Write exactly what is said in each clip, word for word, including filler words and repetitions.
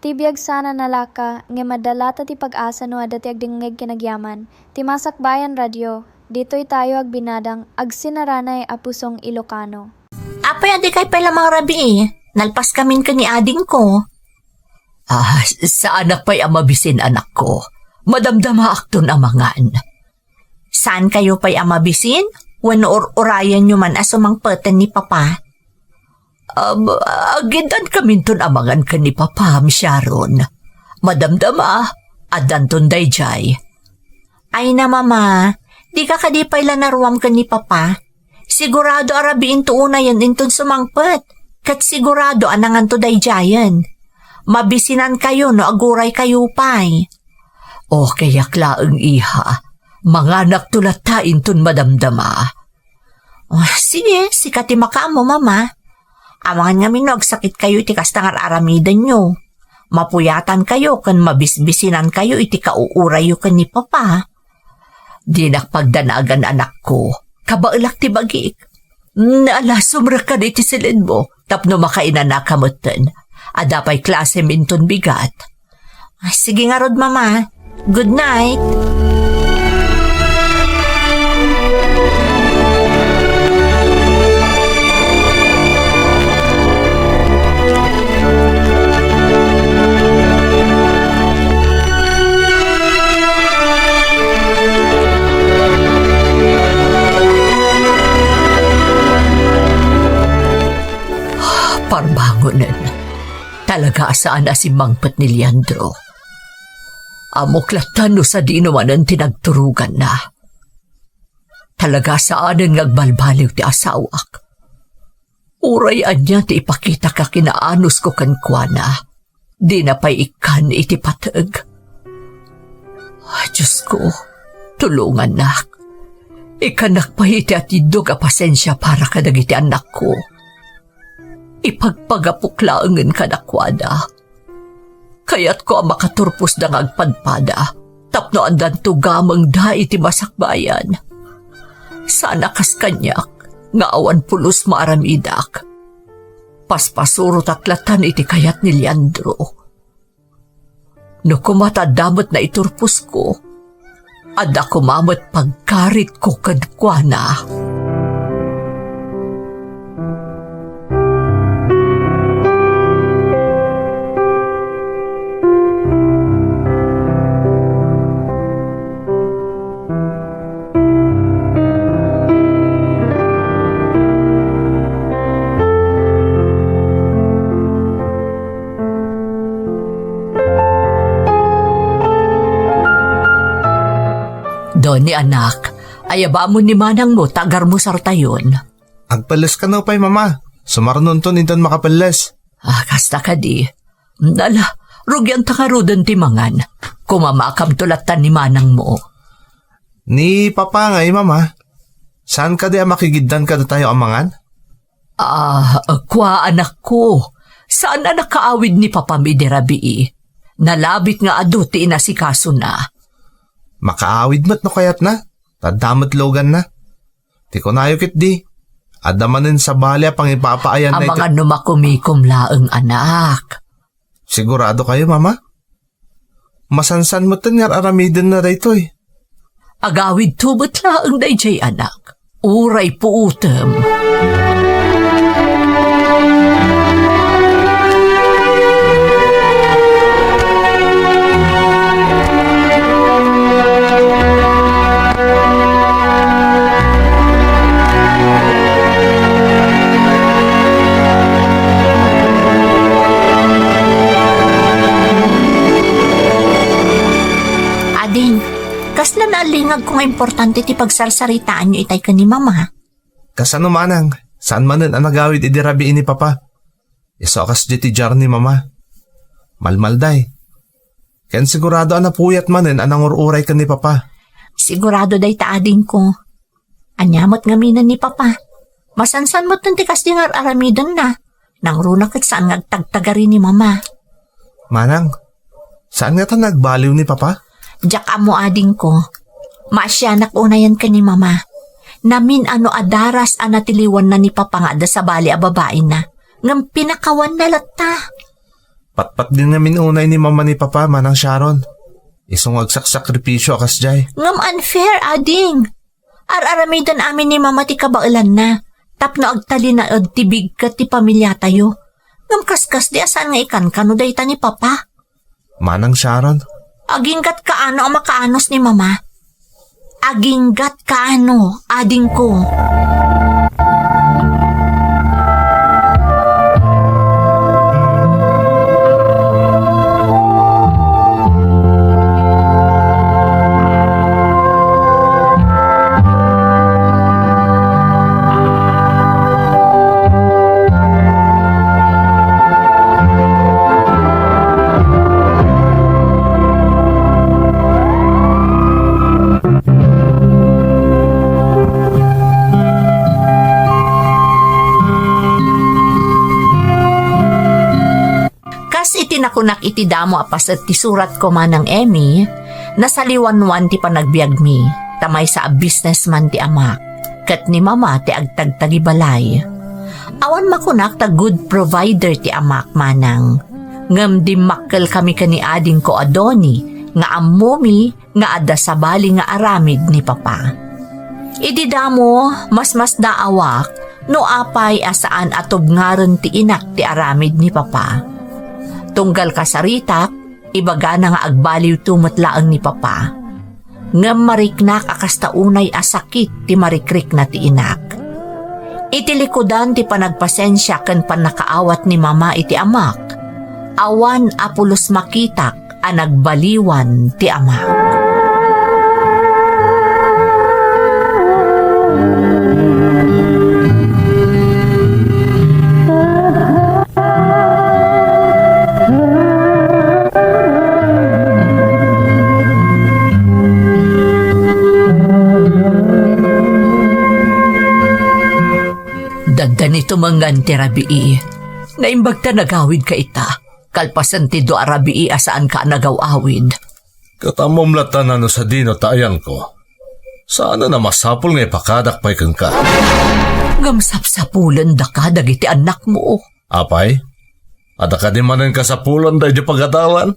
Ti biag sana nalaka, ngem adda latta ti pag-asa no adda ti agdengngeg ken agyaman. Ti Masakbayan Radio, ditoy tayo agbinadang agsinaranay a pusong Ilocano. Apay, adikay pay la mangrabii? Nalpaskamin ken ni adingko. Ah, saanak pay a mabisin, anakko. Madamdamaakton amangan. Saankayo pay a mabisin? Wenno ur-urayenyo man a sumangpeten ni Papa? Ab-, agiddan kaminton amangan ken ni Papa, Miss Sharon. Madamdama, addanton daydiay. Ay na, Mama, dika kadi pay la naruam ken ni Papa? Sigurado a rabiinto unayen inton sumangpet, ket sigurado a nanganto daydiayen. Mabisinankayo no aguraykayo pay. Okay ak laeng, iha. Manganakto latta inton madamdama. Ah, sige, sika ti makaammo, Mama. Amangan ngamin no agsakitkayo iti kasta nga ar-aramidenyo. Mapuyatankayo ken mabisbisinankayo iti kauurayyo ken ni Papa. Dinak pagdanagan, anakko. Kabaelak ti bagik. Ala, sumrekka iti silinmo tapno makainanaka metten. Adda pay klasem inton bigat. Ah, sige ngarud, Mama. Good night. Parbangonen. Talaga a saan a simmangpet ni Leandro. Ammok latta no sadino manen ti nagturoganna. Talaga a saanen nga agbalbaliw ti asawak. Uray ania ti ipakitak a kinaanosko kenkuana, dina pay ikkan iti pateg. Ah, Diosko, tulongannak. Ikkannak pay iti atiddog a pasensia para kadagiti annakko. Ipagpagapok laengen kadakuada. Kayatko a makaturposda nga agpadpada tapno addanto gamengda iti masakbayan. Saan a kas kaniak nga awan pulos maaramidak. Paspasurotak latan iti kayat ni Leandro. No koma ta adda met naiturposko, adda koma met pagkaritko kenkuana. Donny, anak, ayabamon ni manangmo ta agarmusartayon. Agpelles kano pay, Mama. Sumarnonton inton makapelles. Ah, kasta kadi. Ala, rugianta ngaruden ti mangan. Kumamakamto latta ni manangmo. Ni Papa ngay, Mama. Saan kadi a makigiddan kadatayo a mangan? Ah, kua, anakko. Saan a nakaawid ni Papam idi rabii. Nalabit nga adu ti inasikasona. Makaawid met no kayatna. Ta adda met loganna. Ti kunayo ketdi, adda manen sabali a pangipapaayanna iti... Amangan no makumikom laeng, anak. Sigurado kayo, Mama? Masansan metten nga ar-aramidenna daytoy. Agawidto met laeng daydiay, anak. Uray puotem. Ading, kasla naalingagko nga importante ti pagsarsaritaanyo itay ken ni Mama. Kasano, Manang? Saan manen a nagawid idi rabii ni Papa? Isu a kasdiay ti diar ni Mama. Malmalday. Ken sigurado a napuyat manen a nangur-uray ken ni Papa. Sigurado dayta, adingko. Ania met ngamin ni Papa? Masansan metten ti kasdi nga ar-aramidenna. Nangruna ket saan nga agtagtagari ni Mama. Manang, saan ngata nagbaliw ni Papa? Diak ammo, adingko. Maasianak unayen ken ni Mama. Namin-ano a daras a natiliwanna ni Papa nga adda sabali a babaina. Ngem pinakawanna latta. Patpatgen ngamin unay ni mama ni papa, Manang Sharon. Isu nga agsaksakripisyo a kasdiay. Ngem unfair, ading. Ar-aramiden amin ni mama ti kabaelanna tapno agtalinaed ti bigket ti pamiliatayo. Ngem kaskasdi a saan nga ikankano dayta ni papa. Manang Sharon. Aginggat kaano a makaanus ni mama. Aginggat kaano, adingko. Kas iti nakunak iti damo a paset ti suratko, Manang Emmy, nasaliwanwan ti panagbiagmi, ta maysa a businessman ti amak, ket ni mama ti agtagtagibalay. Awan makunak ta good provider ti amak, Manang. Ngem dimmakkelkami ken ni adingko a Donnie nga ammomi nga adda sabali nga aramid ni papa. Idi damo, masmasdaawak no apay a saan a tubngaren ti inak ti aramid ni papa. Tunggal kasaritak, ibagana nga agbaliwto met laeng ni papa. Ngem mariknak a kasta unay a sakit ti marikrikna ti inak. Iti likudan ti panagpasensia ken pannakaawat ni mama iti amak, awan a pulos makitak a nagbaliwan ti amak. Dandani tumengan ti rabii. Naimbag ta nagawidka ita. Kalpasen ti dua a rabii a saanka a nagaw-awid. Ket ammom latta no sadino ta ayanko. Saanen a masapul nga ipakadak pay kenka. Ngem sapsapulendaka dagiti annakmo. Apay? Adda kadi manen kasapulanda idiay pagadalan?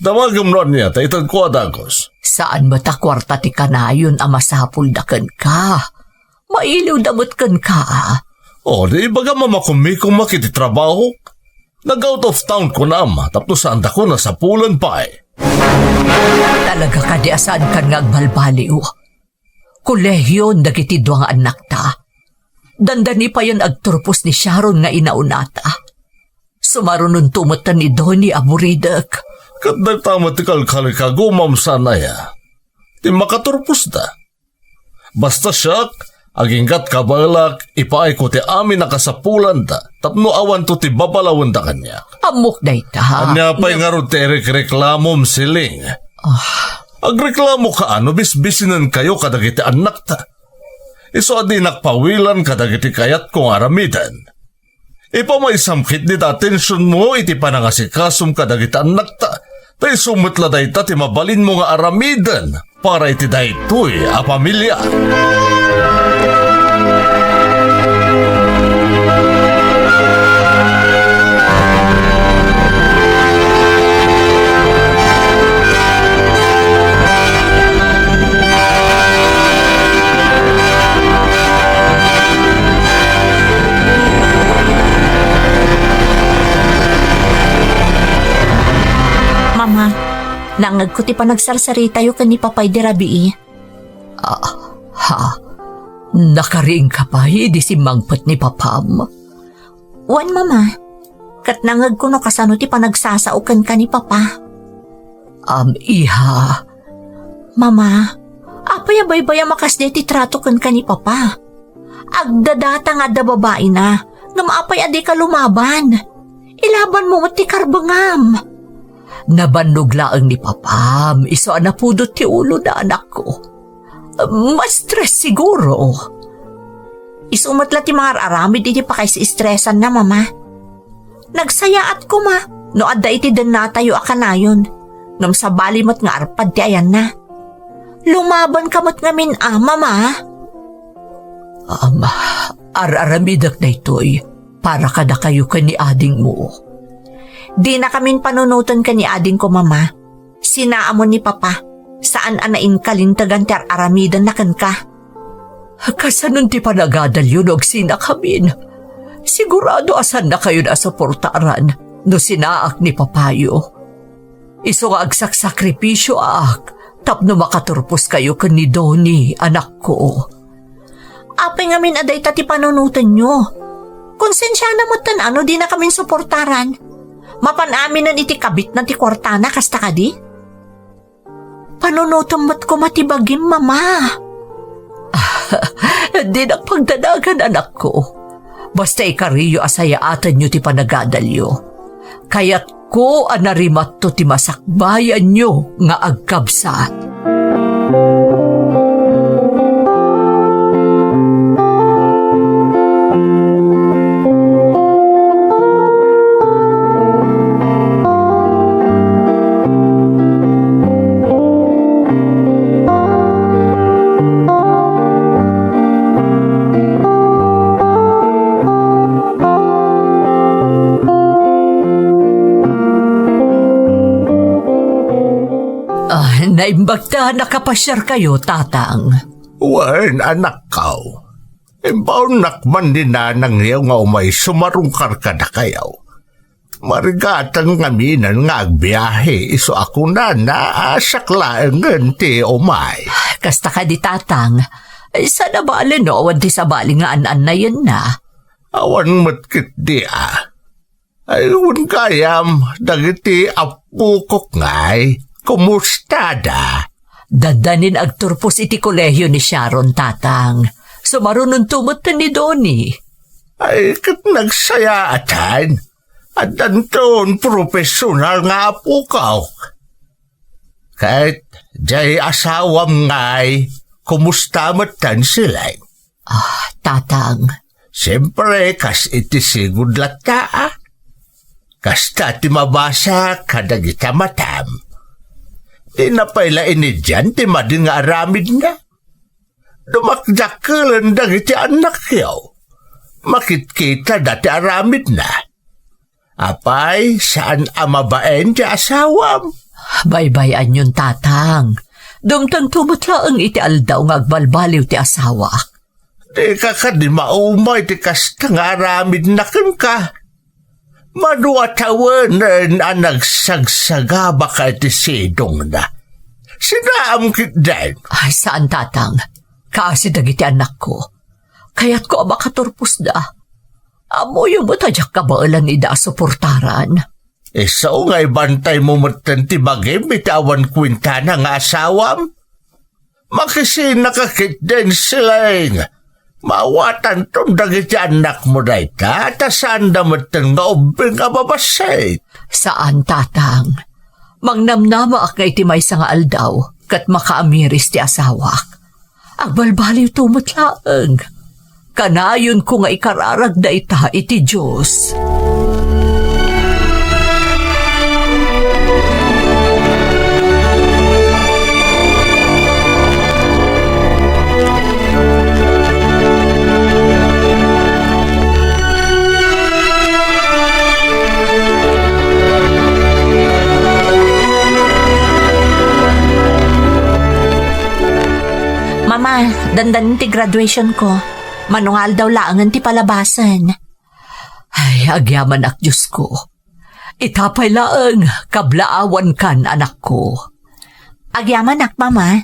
Damagem no ania ta itedko a dagus. Saan met a kuarta ti kanayon a masapulda kenka. Mailiwda met kenka, a. O, di ibagam a makumikumak iti trabahok. Nag-out of town kunam, tapno saandakon a sapulen pay. Talaga kadi a saankan nga agbalbaliw? Kolehion dagiti dua nga annakta. Dandani payen agturpos ni Sharon nga inaunata. Sumarunonto met ni Donnie a buridek. Ket dayta met ti kalkalikagumam saan aya ti makaturposda. Basta siak, aginggat kabaelak, ipaayko ti amin a kasapulanda tapno awanto ti babalawenda kaniak. Ammok dayta. Ania pay ngarud ti irekreklamom, siling? Ah. Agreklamoka no bisbisinenkayo kadagiti annakta. Isu a dinak pawilan kadagiti kayatko nga aramiden. Ipamaysam ketdi ta atensionmo iti panangasikasom kadagiti annakta, ta isu met la dayta ti mabalinmo nga aramiden para iti daytoy a pamilia. Mama, nangngegko ti panagsarsaritayo ken ni Papay di rabii. Ah, ha? Nakariingka pay idi simmangpet ni Papam? Wen, Mama. Ket nangngegko no kasano ti panagsasao kenka ni Papa. Am, iha. Mama, apay a baybay a makasdi ti trato kenka ni Papa? Agdadata nga adda babaina, ngem apay a dika lumaban? Ilabanmo met ti karbengam. Nabannog laeng ni Papam, isu a napudot ti ulona, anakko. Ma-stress siguro. Isu met la ti mangar-aramid iti pakaisi-stressanna, Mama. Nagsayaat koma no adda iti dennatayo a kanayon, ngem sabali met nga arpad ti ayanna. Lumabanka met ngamin a, Mama. Ama, ar-aramidek daytoy para kadakayo ken ni adingmo. Dinakamin panunoten ken ni adingko, Mama. Sinaamon ni Papa. Saan a nainkalintegan ti ar-aramidenna kenka. Kasano ti panagadalyo no agsinakamin? Sigurado a saannakayon a suportaran no sinaak ni Papayo. Isu nga agsaksakripisioak tapno makaturposkayo ken ni Donnie, anakko. Apay ngamin a dayta ti panunotenyo. Konsensiana metten no dinakamin suportaran. Mapan aminen iti kabitna ti kuartana, kasta kadi? Panunotem met koma ti bagim, Mama. Dinak pagdanagan, anakko. Basta ikariyo a sayaatenyo ti panagadalyo. Kayatko a narimatto ti masakbayanyo nga agkabsat. Ah, naimbag ta nakapasiarkayo, Tatang. Wen, anakko. Imbaonnak man ni nanangyo nga umay sumarungkar kadakayo. Marigatan ngaminen nga agbiahe isu a kunana a siak laengen ti umay. Kasta kadi, Tatang. Ay, saan a bale no awan ti sabali nga an-annayenna? Awan met ketdi a. Ay, wen gayam, dagiti appokok ngay, kumustada? Dandanin agturpos iti kolehio ni Sharon, Tatang. Sumarunonto met ni Donnie. Ay, ket nagsayaatan. Addanton profesional nga appokok. Ket diay asawam ngay, kumusta metten, Sileng? Ah, Tatang. Siempre, kas iti sigud latta, a. Kasta ti mabasa kadagiti matam. Dina pay la inidian ti madi nga aramidna. Dumakdakelen dagiti annakyo. Makitkitada ti aramidna. Apay, saan a mabain ti asawam? Baybay-anyon, Tatang. Dumtengto met laeng iti aldaw nga agbalbaliw ti asawak. Dika kadi maumay ti kasta nga aramidna kenka? Mano a tawenen a nagsagsagabaka iti sidongna. Sinaam ketdin. Ay, saan, Tatang. Kaasi dagiti annakko. Kayatko a makaturposda. Ammoyo met a diak kabaelan ida a suportaran. Isu nga ibantaymo metten ti bagim iti awan kuentana nga asawam? Makisinaka ketdin, Sileng. Maawatanton dagiti annakmo dayta, ta saanda metten nga ubbing a babassit. Saan, Tatang. Mangnamnamaak nga iti maysa nga aldaw, ket makaamiris ti asawak. Agbalbaliwto met laeng. Kanayonko nga ikararag dayta iti Dios. Mama, dandanin ti graduation ko. Mano nga aldaw laengen ti palabasen. Ay, agyamanak, Diosko. Ita pay laeng, kablaawankan, anakko. Agyamanak, Mama.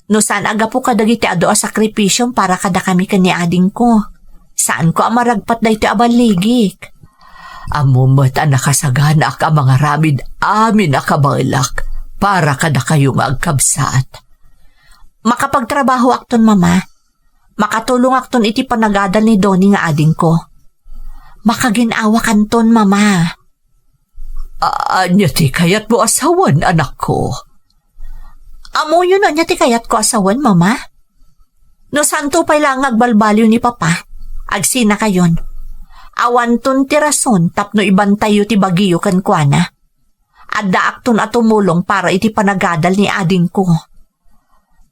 No saan a gapu kadagiti adu a sakripisiom para kadakami ken ni adingko, saanko a maragpat daytoy a balligik. Ammom met a nakasaganaak a mangaramid amin a kabaelak para kadakayo nga agkabsat. Makapagtrabahoakton, Mama. Makatulongakton iti panagadal ni Donnie nga adingko. Makagin-awakanton, Mama. A-, ania ti kayatmo a sawen, anakko? Ammoyon ania ti kayatko a sawen, Mama? No saanto pay laeng nga agbalbaliw ni Papa, agsinakayon. Awanton ti rason tapno ibantayyo ti bagiyo kenkuana. Addaakton a tumulong para iti panagadal ni adingko.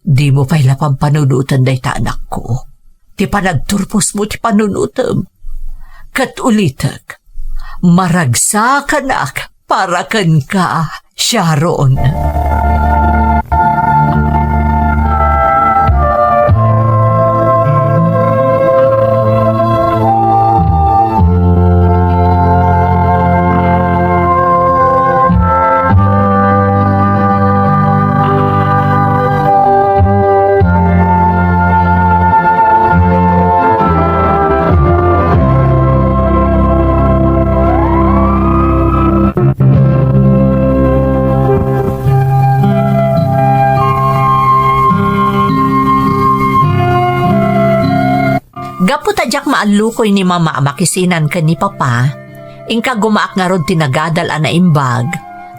Dimo pay la pampanunoten dayta, anakko. Ti panagturposmo ti panunotem. Ket ulitek, Maragsakanak para kenka, Sharon. Gapu ta diak maallukoy ni Mama a makisinan ken ni Papa, inka gumaak ngarud ti nagadal a naimbag,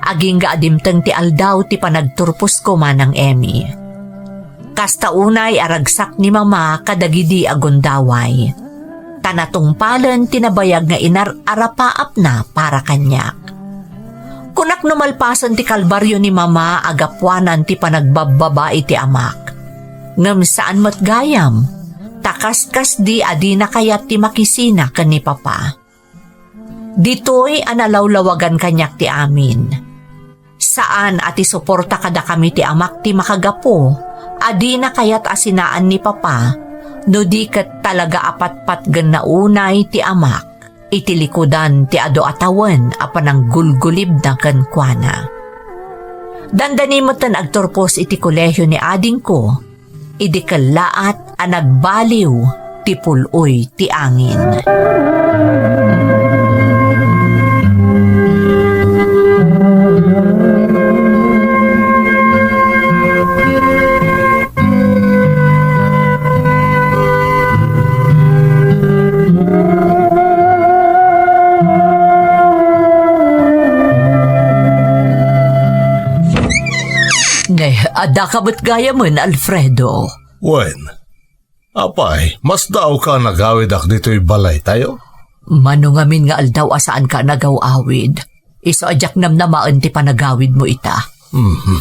agingga a dimteng ti aldaw ti panagturposko manang Emmy. Kasta unay a ragsak ni Mama kadagidi a gundaway, ta natungpalen ti nabayag nga inar-arapaapna para kaniak. Kunak no malpasen ti kalbario ni Mama a gapuanan ti panagbabbaba iti amak. Ngem saan met gayam, ta kaskasdi a dina kayat ti makisina ken ni Papa. Ditoy a nalawlawagan kaniak ti amin. Saan a ti suporta kadakami ti amak ti makagapu a dina kayat a sinaan ni Papa, no di ket talaga a patpatgenna unay ti amak iti likudan ti adu a tawen a pananggulgulibna kenkuana. Dandani metten agturpos iti kolehio ni adingko, idi kellaat a nagbaliw ti pul-oy ti angin. Ne, adda ka met gayamen, Alfredo. Wen, apay, masdaawka a nagawidak ditoy balaytayo? Mano ngamin nga aldaw a saanka a nagaw-awid. Isu a diak namnamaen ti panagawidmo ita. Mhm.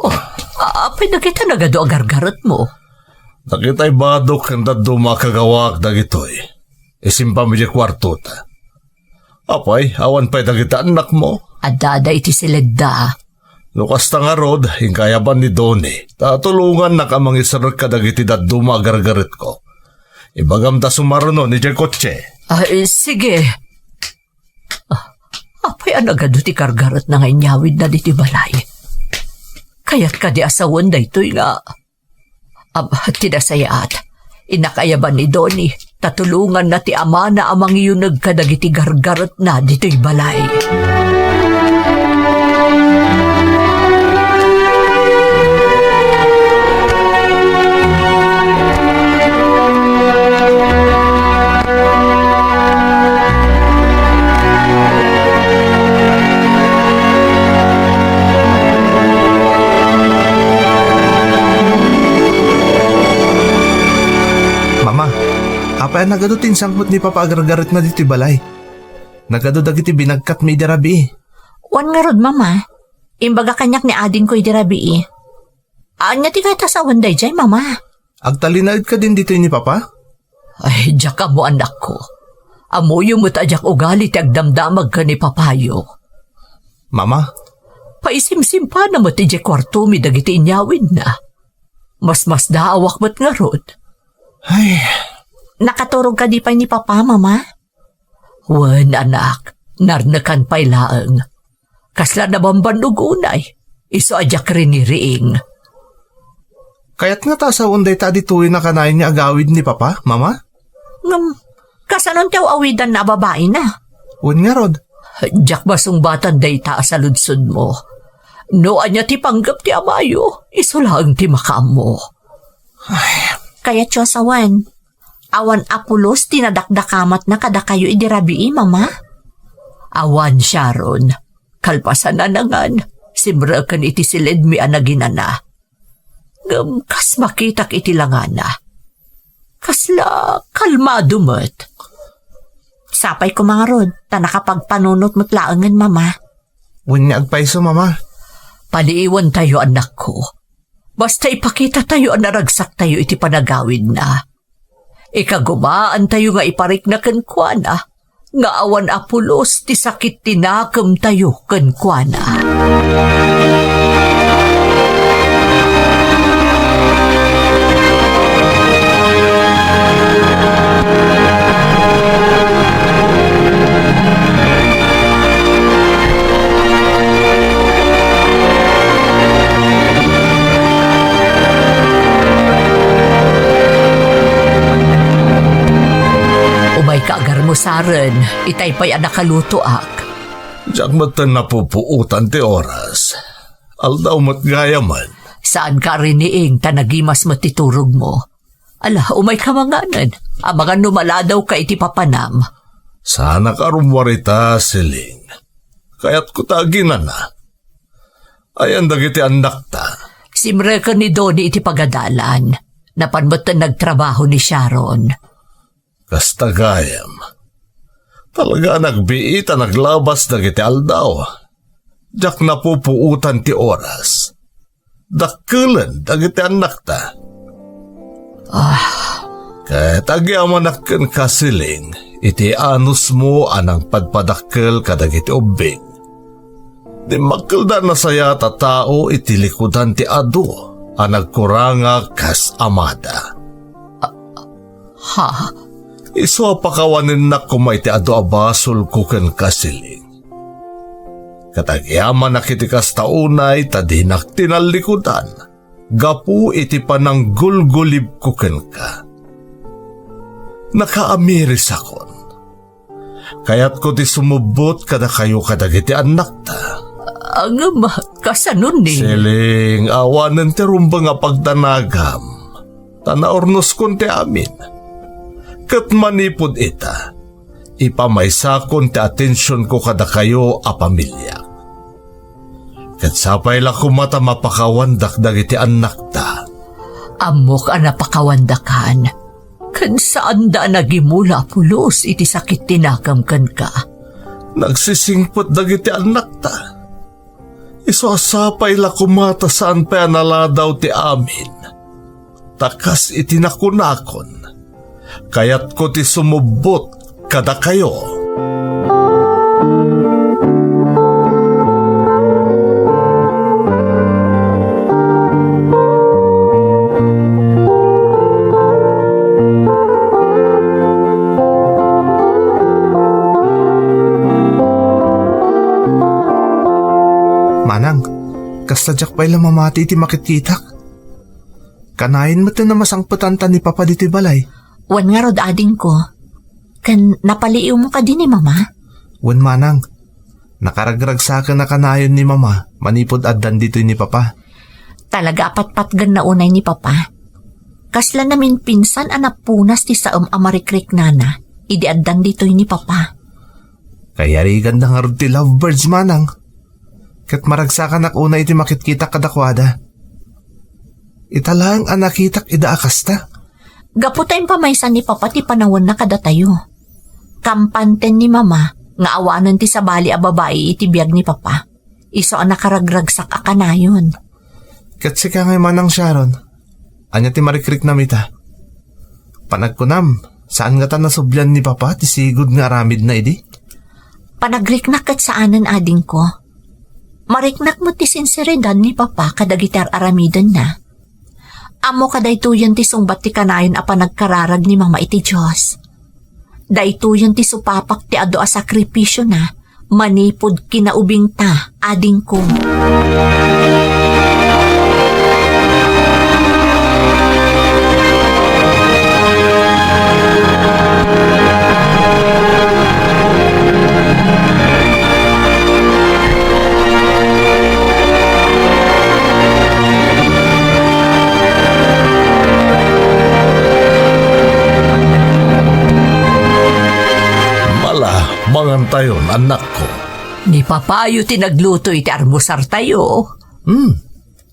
Oh, a-, apay dagita nagadu a gargaretmo? Dagitay badok ken dadduma a kagawaak dagitoy. Isimpam idiay kuartota. Apay, awan pay dagita annakmo? Addada iti siledda. No kasta ngarud, inka ayaban ni Donnie, ta tulongannak a mangiserrek kadagiti dadduma a gargaretko. Ibagam ta sumarunon idiay kotse. Ah, eh, sige. Ah, apay a nagadu ti gargaretna nga inyawidna ditoy balay? Kayat kadi a sawen daytoy nga, ab, ti nasayaat. Innak ayaban ni Donnie, ta tulonganna ti amana a mangiyuneg kadagiti gargaretna ditoy balay. Mama, apay a nagadu ti insangpet ni Papa a gargaretna ditoy balay? Nagadu dagiti binagkatmi idi rabii. Wen ngarud, Mama. Imbaga kaniak ni adingko idi rabii. Ania ti kayat a sawen daydiay, Mama? Agtalinaed kadin ditoy ni Papa? Ay, diak ammo, anakko. Ammoyo met a diak ugali ti agdamdamag ken ni Papayo. Mama? Paisimsimpana met idiay kuartomi dagiti inyawidna. Masmasdaawak met ngarud. Ay. Nakaturog kadi pay ni Papa, Mama? Wen, anak, narnekan pay laeng. Kasla nabambannog unay, isu a diak riniriing. Kayat ngata a sawen dayta a ditoyen a kanayon nga agawid ni Papa, Mama? Ngem, kasanon ti aw-awidanna a babaina? Wen ngarud. Diak masungbatan dayta a saludsodmo. No ania ti panggep ti amayo, isu laeng ti makaammo. Ay. Kayatyo a sawen, awan a pulos ti nadakdakamatna kadakayo idi rabii, Mama? Awan, Sharon. Kalpasan a nangan, simreken iti siledmi a naginana. Ngem kas makitak iti langana, kasla kalmado met. Sapay koma ngarud, ta nakapagpanunot met laengen, Mama. Wen nga agpayso, Mama. Paliiwentayo, anakko. Basta ipakitatayo a naragsaktayo iti panagawidna. Ikagumaantayo nga iparikna kenkuana nga awan a pulos ti sakit ti nakemtayo kenkuana. Umayka agarmusaren, itay pay a nakalutoak. Diak metten napupuotan ti oras. Aldaw met gayamen. Saanka a riniing ta nagimas met ti turogmo. Ala, umayka manganen. Amangan no maladawka iti papanam. Saanak a rummuar ita, Siling. Kayatko ta aginana. Ayan dagiti annakta? Simreken ni Donnie iti pagadalan. Napan metten nagtrabaho ni Sharon. Kasta gayam. Talaga a nagbiit a naglabas dagiti aldaw. Diak napupuotan ti oras. Dakkelen dagiti annakta. Ah. Ket agyamanak kenka, Siling, iti anusmo a nangpadpadakkel kadagiti ubbing. Dimmakkelda a nasayaat a tao iti likudan ti adu a nagkuranga kas amada. Ha? Isu a pakawanennak koma iti adu a basolko kenka, Siling. Ket agyamanak iti kasta unay ta dinak tinallikudan gapu iti pananggulgulibko kenka. Nakaamirisakon. Kayatko ti sumubbot kadakayo kadagiti annakta. Ngem kasanoni? Siling, awanen ti rumbeng a pagdanagam, ta naurnoskon ti amin. Ket manipud ita, ipamaysakon ti atensionko kadakayo a pamiliak. Ket sapay la koma ta mapakawandak dagiti annakta. Ammok a napakawandakan. Ken saanda a nagimula a pulos iti sakit ti nakam kenka. Nagsisingpet dagiti annakta. Isu a sapay la koma ta saan pay a naladaw ti amin. Ta kas iti nakunakon, kayatko ti sumubbot kadakayo. Manang, kasta diak pay la mamati iti makitkitak. Kanayon met ti namasangpetan ta ni Papa ditoy balay. Wen ngarud, adingko. Ken napaliiwmo kadi ni Mama? Wen manang, nakaragragsaken a kanayon ni Mama manipud addan ditoy ni Papa. Talaga a patpatgenna unay ni Papa. Kasla naminpinsan a napunas ti saem a marikriknana idi addan ditoy ni Papa. Kayariganda ngarud ti lovebirds, manang. Ket maragsakanak unay iti makitkitak kadakuada. Ita laeng a nakitak ida a kasta. Gapu ta impamaysa ni Papa ti panawenna kadatayo. Kampanten ni Mama nga awanen ti sabali a babai iti biag ni Papa. Isu a nakaragragsak a kanayon. Ket sika ngay, Manang Sharon, ania ti marikriknam ita? Panagkunam, saan ngata nasublian ni Papa ti sigud nga aramidna idi? Panagriknak ket saanen, adingko. Mariknak met ti sinseridad ni Papa kadagiti ar-aramidenna. Ammok a daytoyen ti sungbat ti kanayon a panagkararag ni Mama iti Dios. Daytoyen ti supapak ti adu a sakripisiona manipud kinaubingta, adingko. Mala, mangantayon, annakko. Ni Papayo ti nagluto iti armusartayo. Hmm.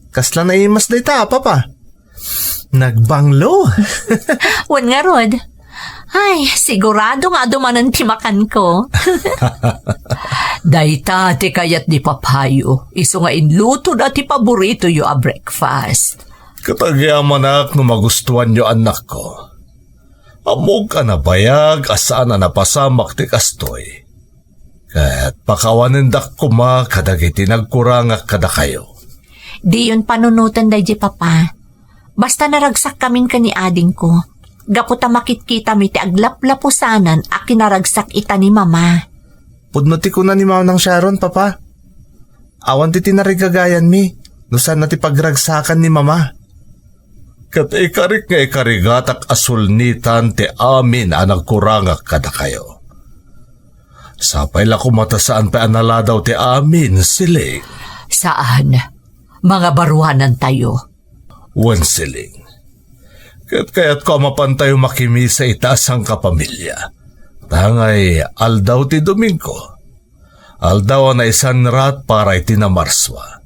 Kasla naimas dayta, Papa? Nagbanglo. Wen ngarud. Ay, sigurado nga adu manen ti makanko. Dayta ti kayat ni Papayo, isu nga inlutoda ti paboritoyo a breakfast. Ket agyamanak no magustuanyo, annakko. Ammok a nabayag a saan a napasamak ti kastoy. Ket pakawanendak koma kadagiti nagkurangak kadakayo. Diyon panunoten daydi, Papa. Basta naragsakkamin ken ni adingko, gapu ta makitkitami ti aglaplapusanan a kinaragsak ita ni Mama. Pudno ti kuna ni Manang Sharon, Papa. Awan ti tinarigagayanmi no saan a ti pagragsakan ni Mama. Ket ikarik nga ikarigatak a sulnitan ti amin a nagkurangak kadakayo. Sapay la koma ta saan pay a naladaw ti amin, siling. Saan. Mangabaruanantayo. Wen, siling. Ket kayatko a mapantayo makimisa ita a sangkapamilya. Tangay aldaw ti Domingo. Aldaw a naisanrat para iti namarsua.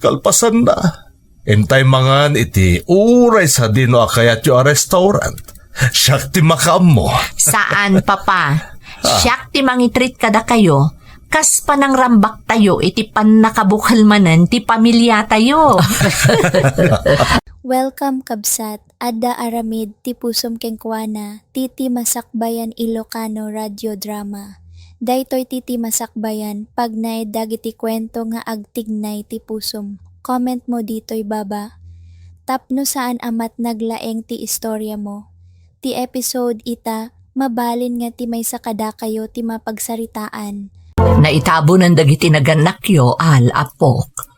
Kalpasanna, intay mangan iti uray sadino a kayatyo a restaurant. Siak ti makaammo. Saan, Papa. Ah. Siak ti mangitreat kadakayo, kas panangrambaktayo iti pannakabukel manen ti pamiliatayo. Welcome, kabsat. Adda aramid ti pusom kenkuana, Titi Masakbayan Ilocano Radio Drama. Daytoy Titi Masakbayan, pagnaed dagiti kuento nga agtignay ti pusom. Comment mo ditoy baba. Tapno saan a matnag laeng ti istoriamo. Ti episode ita, mabalin nga ti maysa kadakayo ti mapagsaritaan. Naitabonan dagiti nagannakyo, Al, Apok.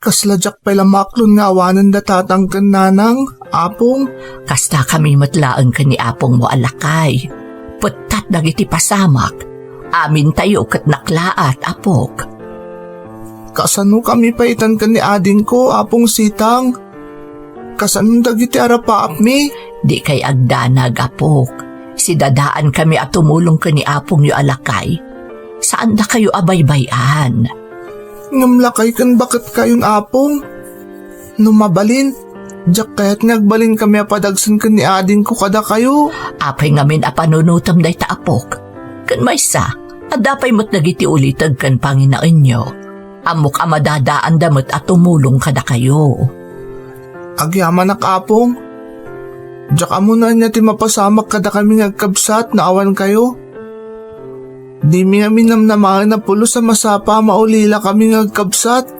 Kasla diak pay la maaklon nga awanen da tatang ken nanang, Apong. Kasta kami met laeng ken ni apongmo a lakay. Pettat dagiti pasamak. Amintayo ket naklaat, Apok. Kasano kami pay itan ken ni adingko, Apong Sitang? Kasano dagiti arapaapmi? Dikay agdanag, Apok. Sidadaan kami a tumulong ken ni apongyo a lakay. Saan dakayo a baybay-an. Ngem lakay ken baket kayon, Apong. No mabalin, diak kayat nga agbalin kami a padagsen ken ni adingko kadakayo. Apay ngamin a panunotem dayta, Apok? Ken maysa, adda pay met dagiti uliteg ken panginaenyo. Ammok a madadaanda met a tumulong kadakayo. Agyamanak, Apong. Diak ammo no ania ti mapasamak kadakami nga agkabsat no awan kayo. Dimi ngamin namnamaen a pulos a masapa a maulila kami nga agkabsat.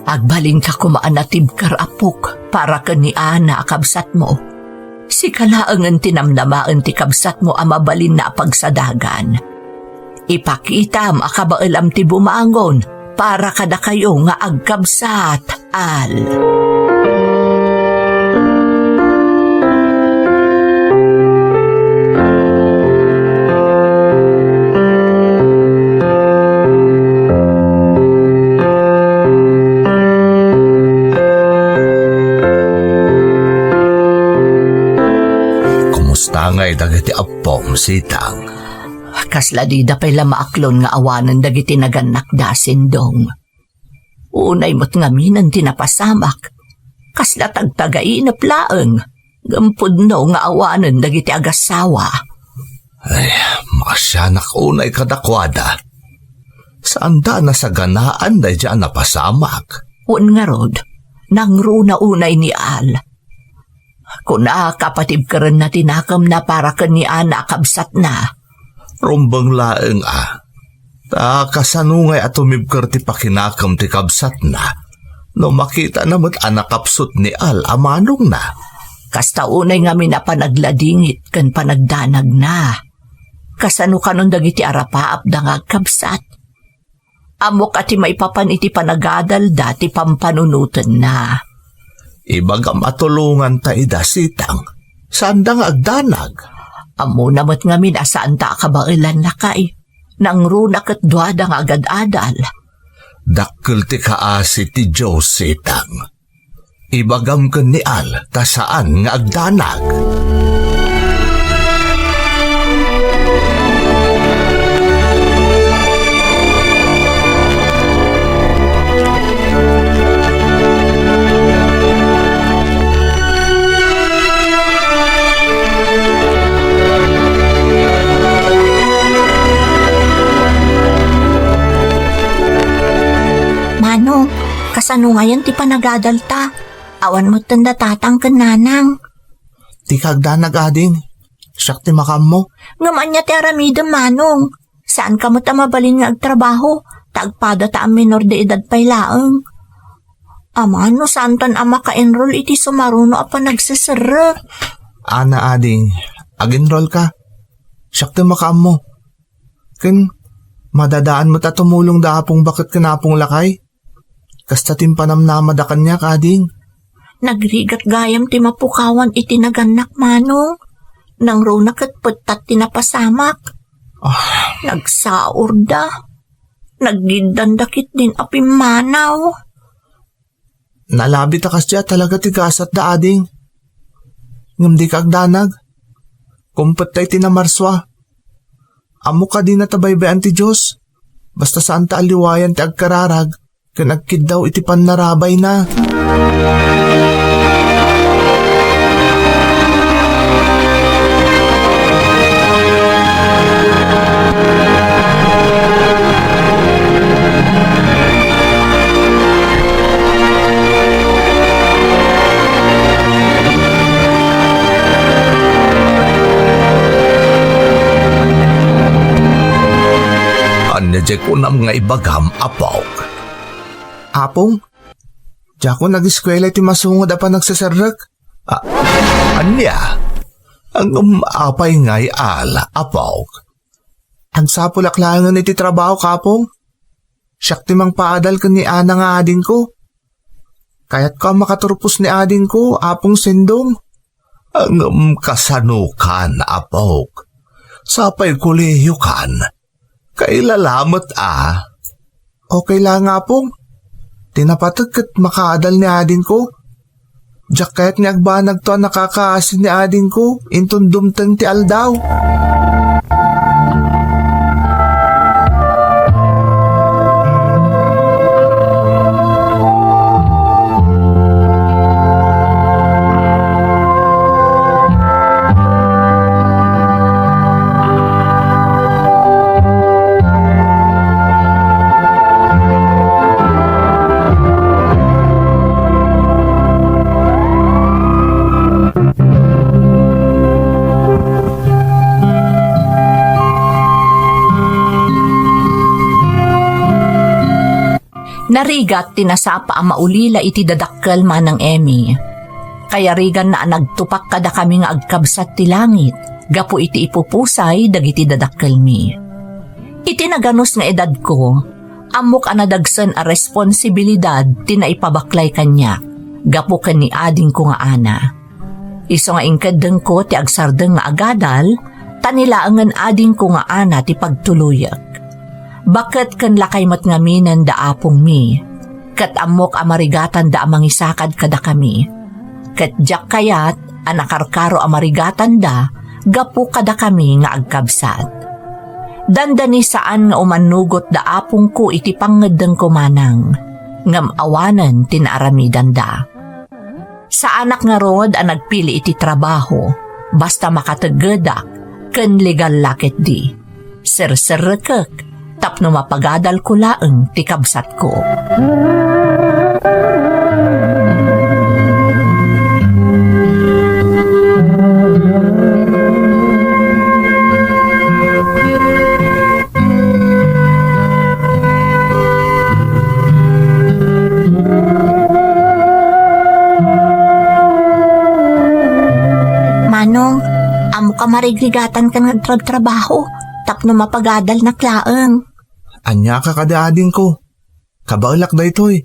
Agbalinka koma a natibker, Apok, para ken ni Ana a kabsatmo. Sika laengen ti namnamaen ti kabsatmo a mabalinna a pagsadagan. Ipakitam a kabaelam ti bumangon para kadakayo nga agkabsat. Al. Kumusta ngay dagiti appom, Sitang? Kasla dida pay la maaklon nga awanen dagiti nagannakda, Sindong. Unay met ngaminen ti napasamak. Kasla tagtagainep laeng, ngem pudno nga awanen dagiti agassawa. Ay, maasianak unay kadakuada. Saanda a nasaganaan daydi a napasamak. Wen ngarud, nangruna unay ni Al. Kunak a patibkerenna ti nakemna para ken ni Ana a kabsatna. Rumbeng laeng a, ta kasano ngay a tumibker ti pakinakem ti kabsatna no makitana met a nakapsut ni Al a manongna? Kasta unay ngamin a panagladingit ken panagdanagna. Kasano kanon dagiti arapaapda nga agkabsat? Ammok a ti maipapan iti panagadalda ti pampanunotenna. Ibagam a tulonganta ida, Sitang. Saanda nga agdanag. Ammona met ngamin a saanta a kabaelan, lakay. Nangruna ket duada nga agad-adal. Dakkel ti kaasi ti Dios, Sitang. Ibagam ken ni Al ta saan nga agdanag. Manong, kasano ngayen ti panagadalta? Awan metten da tatang ken nanang. Dika agdanag, ading. Siak ti makaammo. Ngem ania ti aramidem, Manong? Saanka met a mabalin nga agtrabaho, ta agpadata a menor de edad pay laeng. Amano, saantan a maka-enroll iti sumaruno a panagseserrek? Ana, ading, ag-enrollka. Siak ti makaammo. Ken, madadaan met a tumulong da apong baket ken apong lakay. Kasta ti impanamnamada kaniak, ading. Nagrigat gayam ti mapukawan iti nagannak, Manong. Nangruna ket pettat ti napasamak. Ah. Nagsaurda. Naggiddanda ketdin a pimmanaw. Nalabi ta kasdiay talaga ti gasatda, ading. Ngem dika agdanag. Kumpet ta iti namarsua. Ammok a dinata baybay-an ti Dios. Basta saanta a liwayan ti agkararag ken agkiddaw iti pannarabayna. Ania diay kunam nga ibagam, apok? Apong, diakon ageskuela iti masungod a panagseserrek. A-, ania? Ngem apay ngay ala, apok? Agsapulak laengen iti trabaho, Apong. Siak ti mangpaadal ken ni Ana nga adingko. Kayatko a makaturpos ni adingko, Apong Sendong. Ngem kasanokan, apok? Sapay kolehiyokan. Kailala met a. Okay la nga, Apong. Ti napateg ket makaadal ni adingko. Diak kayat nga agbanagto a nakakaasi ni adingko inton dumteng ti aldaw. Narigat ti nasapa a maulila iti dadakkel, Manang Emmy. Kayariganna a nagtupak kadakami nga agkabsat ti langit gapu iti ipupusay dagiti dadakkelmi. Iti naganus nga edadko, ammok a nadagsen a responsibilidad ti naipabaklay kaniak gapu ken ni adingko nga Ana. Isu nga inkeddengko ti agsardeng nga agadal, ta ni laengen adingko nga Ana ti pagtuloyek. Baket ken lakay met ngaminen da apongmi, ket ammok a marigatanda a mangisakad kadakami. Ket diak kayat a nakarkaro a marigatanda gapu kadakami nga agkabsat. Dandani saan nga umannugot da apongko iti pangngeddengko manang, ngem awanen ti naaramidanda. Saanak ngarud a nagpili iti trabaho, basta makateggedak ken legal la ketdi. Serserrekek tapno mapagadalko laeng ti kabsatko. Manong, ammok a marigrigatanka nga agtrabtrabaho tapno mapagadalnak laeng. Ania ka kadi, adingko? Kabaelak daytoy.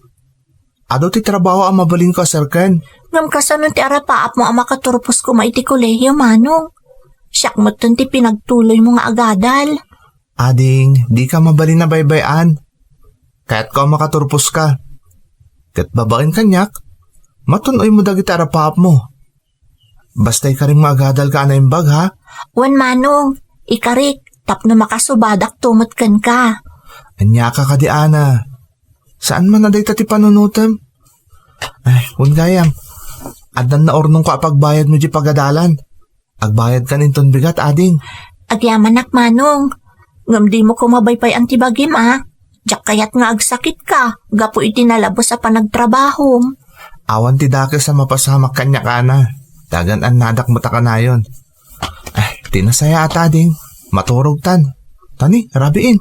Adu ti trabaho a mabalinko a serken. Ngem kasano ti arapaapmo a makaturpos koma iti kolehio, Manong? Siak metten ti pinagtuloymo nga agadal. Ading, dika mabalin a baybay-an. Kayatko a makaturposka. Ket babaen kaniak, matun-oymo dagiti arapaapmo. Basta ikarim nga agadalka a naimbag, ha? Wen, Manong, ikarik tapno makasubadakto met kenka. Ania ka kadi, Ana? Saan man a dayta ti panunotem? Ay, wen gayam. Addan naurnongko a pagbayadmo di pagadalan. Agbayadkan inton bigat, ading. Agyamanak, Manong. Ngem dimo koma baybay-an ti bagim, a. Diak kayat nga agsakitka gapu iti nalabes a panagtrabahom. Awan ti dakes a mapasamak kaniak, Ana. Tagan-annadak met a kanayon. Ay, Ti nasayaat, ading, maturogtan. Tani, rabiin.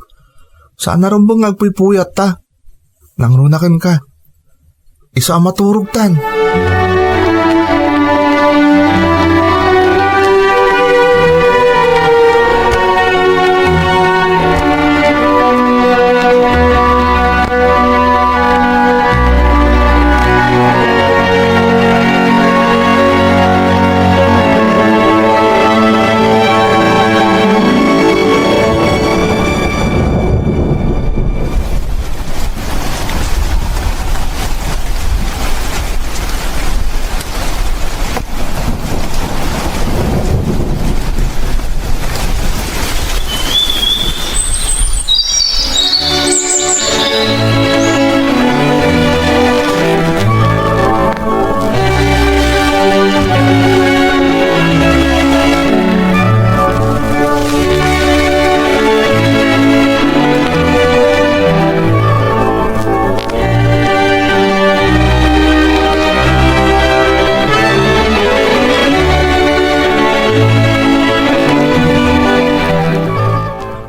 Saan a rumbeng nga agpuypuyatta. Nangruna kenka. Isu a maturogtan.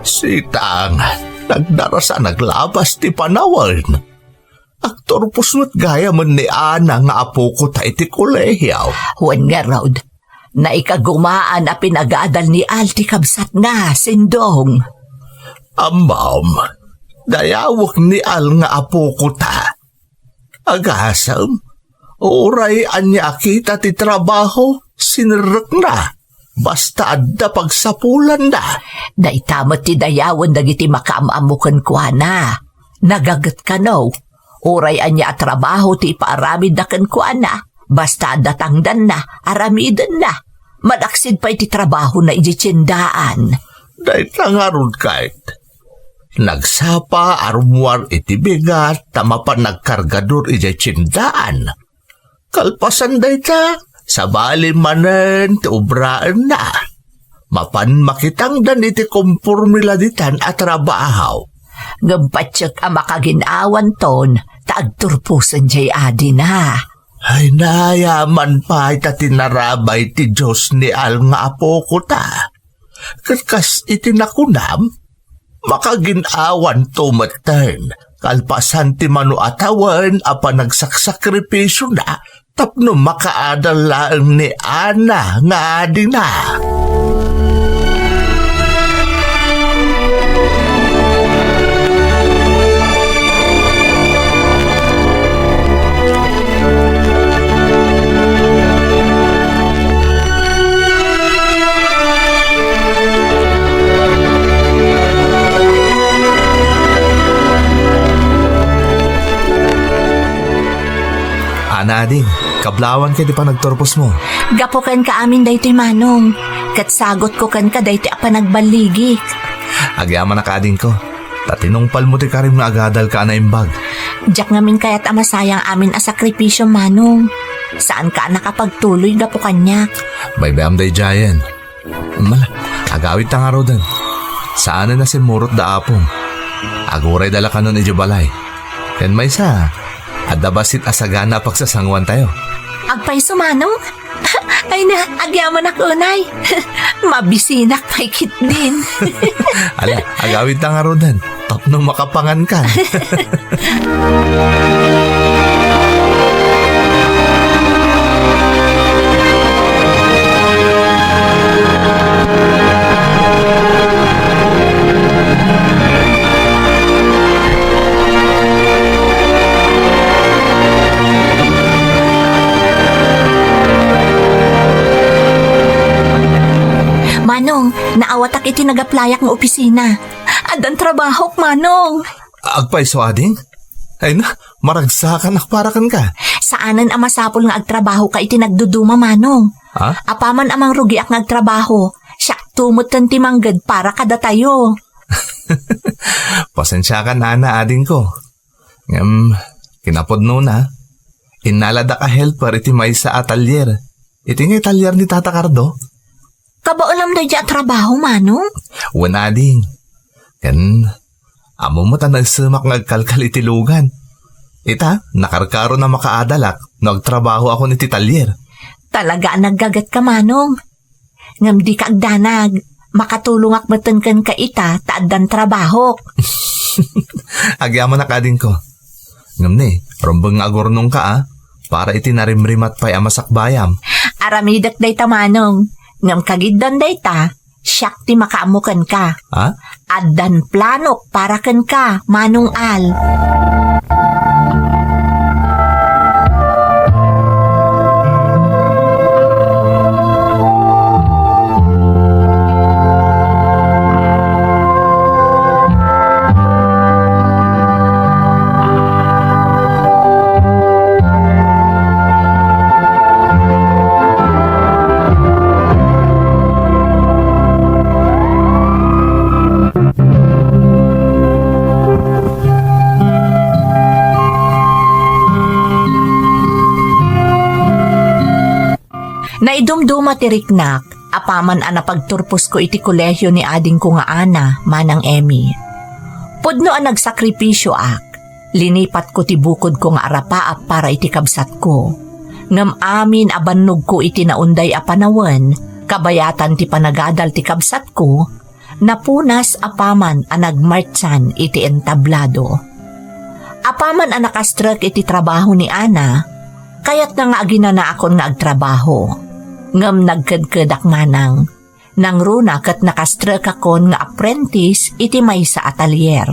Sitang, nagdaras a naglabas ti panawen. Agturpos met gayamen ni Ana nga apokota iti kolehio. Wen ngarud, naikagumaan a pinagadal ni Al ti kabsatna, Sindong. Ammom, dayawek ni Al nga apokota. Agasem, uray ania a kita ti trabaho, sinerrekna. Basta adda pagsapulanna. Dayta met ti dayawen dagiti makaam-ammo kenkuana. Nagaget kano, uray ania a trabaho ti ipaaramidda kenkuana, basta adda tangdanna, aramidenna. Malaksid pay ti trabahona idiay tiendaan. Dayta ngarud ket, nagsapa a rummuar iti bigat ta mapan nagkargador idiay tiendaan. Kalpasan dayta, sabali manen ti obraenna. Mapan makitangdan iti komporme la ditan a trabaho. Ngem patiek a makagin-awanton ta agturposen diay adina. Ay, naayaman pay ta tinarabay ti Dios ni Al nga apokota. Ket kas iti nakunam, makagin-awanto metten, kalpasan ti mano a tawen a panagsaksakripisona tapno makaadal laeng ni Ana nga adina. Ana, ading, kablawan ket ti panagturposmo. Gapu kenka amin daytoy, Manong. Ket sagutko kenka daytoy a panagballigi. Agyamanak, adingko. Ta tinungpalmo ti karim nga agadalka a naimbag. Diak ngamin kayat a masayang amin a sakripisio, Manong. Saanka a nakapagtuloy gapu kaniak. Baybay-am daydiayen. Mala, agawidta ngaruden. Saanen a simmurot da Apong. Agurayda la kanon idiay balay. Ken maysa, adda bassit a sagana a pagsasanguantayo. Agpayso, Manong? Ay na, agyamanak unay. Mabisinak pay ketdin. Ala, agawidta ngaruden. Tapno makapangankan. Manong, naawatak iti nagaplayak nga opisina. Addan trabahok, Manong. Agpayso, ading? Ay na, maragsakanak para kenka. Saanen a masapul nga agtrabahoka iti nagduduma, Manong. Ha? Apaman a mangrugiak nga agtrabaho, siakto metten ti mangged para kadatayo. Pasensiakan, Ana, adingko. Ngem, kinapudnona, innaladak a helper iti maysa a talyer. Iti nga talyer ni Tata Cardo. Kabaelam daydiay a trabaho, Manong? Wen, ading. Ken, ammo met a naesemak nga agkalkal iti lugan. Ita, nakarkaron a makaadalak no agtrabahoakon iti talyer. Talaga a naggagetka, Manong. Ngem dika agdanag. Makatulongak metten kenka ita ta addan trabahok. Agyamanak, adingko. Ngem ne, rumbeng nga agurnongka, a, para iti narimrimat pay a masakbayam. Aramidek dayta, Manong. Ngem kagiddon dayta, siak ti makaammo kenka. Ha? Addan planok para kenka, Manong Al. Naidumduma ti riknak, apaman a napagturposko iti kolehio ni adingko nga Ana, Manang Emmy. Pudno a nagsakripisioak. Linipatko ti bukodko nga arapaap para iti kabsatko. Ngem amin a bannogko iti naunday a panawen, kabayatan ti panagadal ti kabsatko, napunas apaman a nagmartsan iti entablado. Apaman a nakastrek iti trabaho ni Ana, kayatna nga aginanaakon nga agtrabaho. Ngem nagkedkedak manang. Nangruna ket nakastrekakon nga apprentice iti maysa a talyer.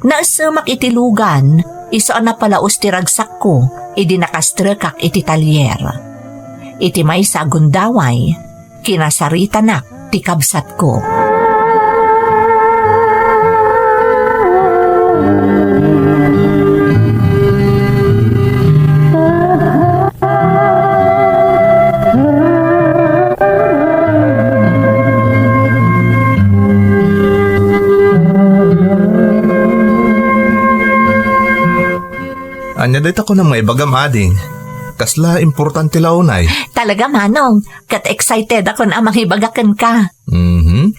Naessemak iti lugan, isu a napalaos ti ragsakko idi nakastrekak iti talyer. Iti maysa a gundaway, kinasaritanak ti kabsatko. Ania dayta kunam nga ibagam, ading? Kasla importante la unay? Talaga, Manong. Ket excited akon a mangibaga kenka. Mhm.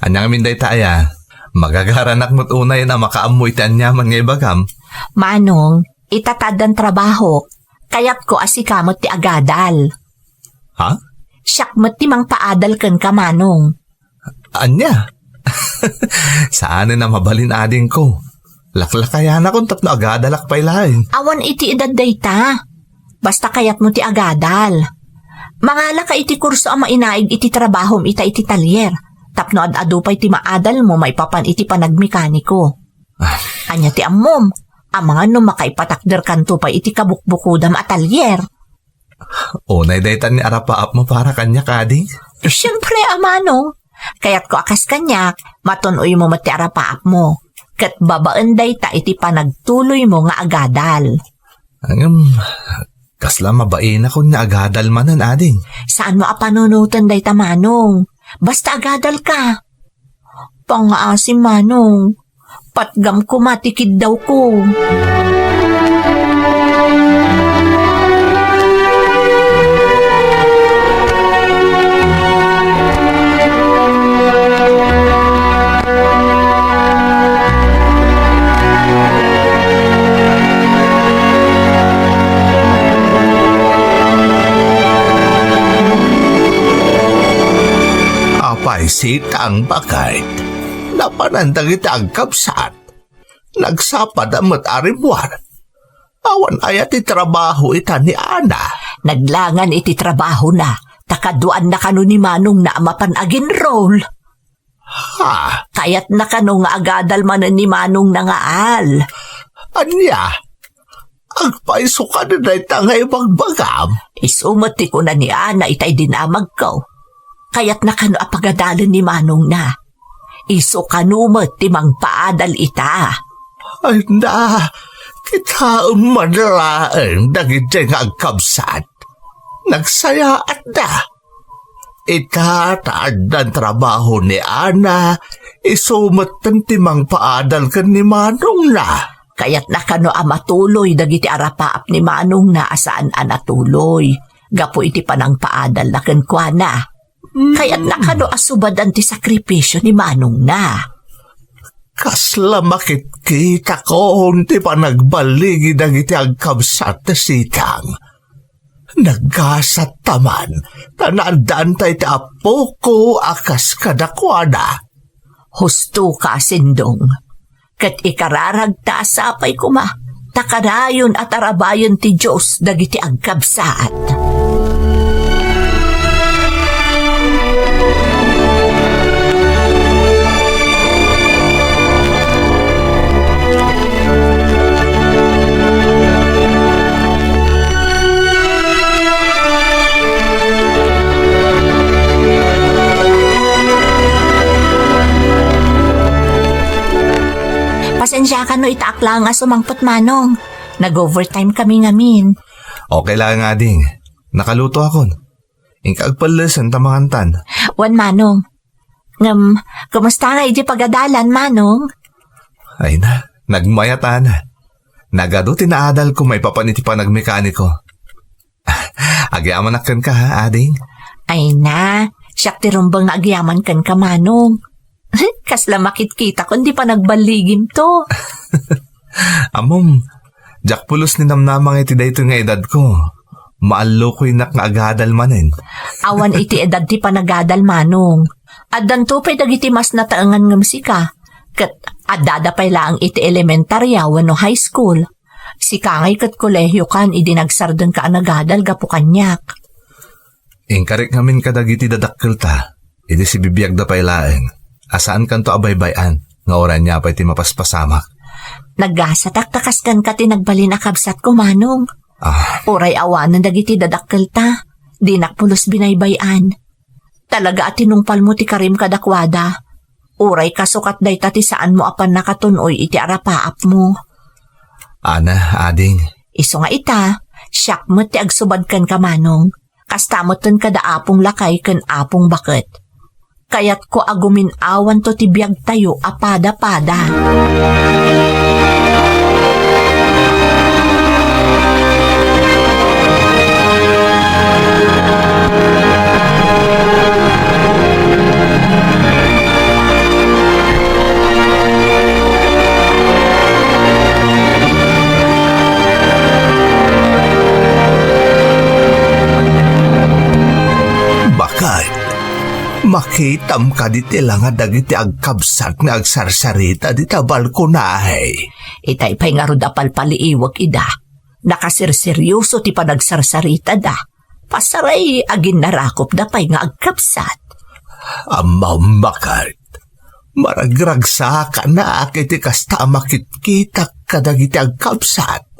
Ania ngamin dayta aya? Magagaranak met unay a makaammo iti aniaman nga ibagam. Manong, ita ta addan trabahok, kayatko a sika met ti agadal. Ha? Siak met ti mangpaadal kenka, Manong. Ania? Saanen a mabalin, adingko. Laklakayanakon tapno agadalak pay laeng. Awan iti edad dayta. Basta kayatmo ti agadal. Mangalaka iti kurso a mainaig iti trabahom ita iti talyer. Tapno ad-adu pay ti maadalmo maipapan iti panagmekaniko. Ah. Ania ti ammom? Amangan no makaipatakderkanto pay iti kabukbukodam a talyer. Unay dayta ni arapaapmo para kaniak, ading? Siempre, a Manong. Kayatko a kas kaniak, matun-oymo met ti arapaapmo. Ket babaen dayta iti panagtuloymo nga agadal. Ngem, kasla mabainakon nga agadal manen, ading? Saanmo a panunoten dayta, Manong. Basta agadalka. Pangngaasim, Manong. Patgam koma ti kiddawko. Apay, sitang, baket? Napanan dagiti agkabsat. Nagsapada met a rimmuar. Awan aya ti trabaho ita ni Ana? Naglangan iti trabahona, ta kaduaanna kano ni manongna a mapan aginrol. Ha? Kayatna kano nga agadal manen ni manongna nga Al. Ania? Agpayso kadi dayta nga ibagbagam? Isu met ti kuna ni Ana itay dinamagko. Kayatna kano a pagadalen ni manongna. Isu kano met ti mangpaadal ita. Ay na, kitaem man laeng dagiti nga agkabsat. Nagsayaatda. Ita ta addan trabaho ni Ana, isu metten ti mangpaadal ken ni manongna. Kayatna kano a matuloy dagiti arapaap ni manongna a saan a natuloy gapu iti panangpaadalna kenkuana. Mm. Kayatna kano a subadan ti sakripisio ni manongna. Kasla makitkitakon ti panagballigi dagiti agkabsat ti sitang. Naggasat ta man, ta naandaanta iti apok a kas kadakuada. Husto ka, Sindong. Ket ikararagta sapay koma, ta kanayon a tarabayen ti Dios dagiti agkabsat. Pasensiakan no ita ak laeng a sumangpet, Manong. Nag-overtime kami ngamin. Okay lang, ading. Nakaluto akon. Inka agpellesen ta mangantan. Wen, Manong. Ngem, kumusta nga idi pagadalan, Manong? Ay na, nagmayat, Ana. Nagadu ti naadalko maipapan iti panagmekaniko. Agyamanak kenka, ha, ading? Ay na, siak ti rumbeng nga agyaman kenka, Manong. Kasla makitkitak no di panagballigimto. Ammom, diak pulos ninamnama nga iti daytoy nga edadko. Maallokoynak nga agadal manen. Awan iti edad ti panagadal, Manong. Addanto pay dagiti mas nataengan ngem sika. Ket addada pay laeng iti elementarya wenno high school. Sika ngay ket kolehiokan idi nagsardengka a nagadal gapu kaniak. Inkarik ngamin kadagiti dadakkelta, idi sibibiagda pay laeng, a saankanto a baybay-an, nga uray ania pay ti mapaspasamak. Naggasatak ta kas kenka ti nagbalin a kabsatko, Manong. Ah. Uray awanen dagiti dadakkelta, dinak pulos binaybay-an. Talaga a tinungpalmo ti karim kadakuada. Uray kasukat dayta ti saanmo a pannakatun-oy iti arapaapmo. Ana, ading. Isu nga ita, siak met ti agsubad kenka, Manong. Kasta metten kada Apong Lakay ken Apong Baket. Kayatko a gumin-awanto ti biagtayo a pada-pada. Baket, makitam kadi ti langa dagiti agkabsat nga agsarsarita dita balkonahe? Itay pay ngarud a palpaliiwek ida. Nakasirseryoso ti panagsarsaritada. Pasaray, aginnarakopda pay nga agkabsat. Ammom, Baket, maragragsakanak iti kasta a makitkitak kadagiti agkabsat.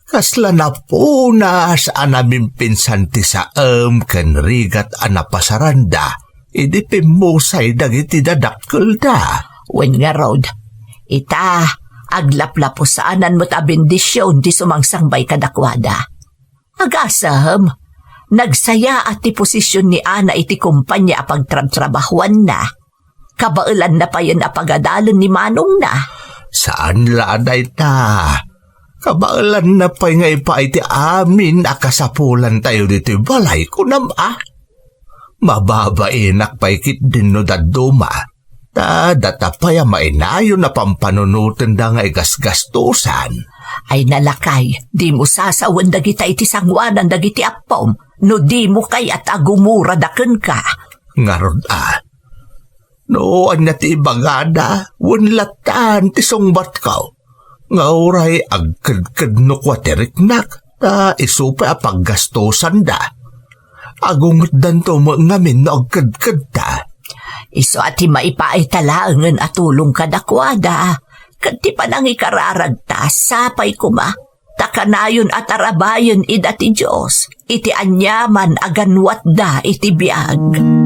Kasla napunas a namimpinsan ti saem ken rigat a napasaranda idi pimmusay dagiti dadakkelda. Wen ngarud, ita, aglaplapusanan met a bendision ti sumangsangbay kadakuada. Agasem, nagsayaat ti posisyon ni Ana iti kompania a pagtrabtrabahoanna. Kabaelanna payen a pagadalen ni manongna. Saan la a dayta. Kabaelanna pay nga ipaay ti amin a kasapulantayo ditoy balay, kunam a? Mababainak pay ketdin no dadduma. Ta data pay a mainayon a pampanunotenda nga igasgastosan. Ay na, lakay, dimo sasawen dagita iti sangoanan dagiti appom no dimo kayat a gumurada kenka. Ngarud a, no ania ti ibagada, wen lattan ti sungbatko nga uray agkedkedno kua ti riknak, ta isu pay a paggastosanda. Agungetdanto met ngamin no agkedkedta. Isu a ti maipaayta laengen a tulong kadakuada, ket ti panangikararagta sapay koma, ta kanayon a tarabayen ida ti Dios iti aniaman a ganwatda iti biag.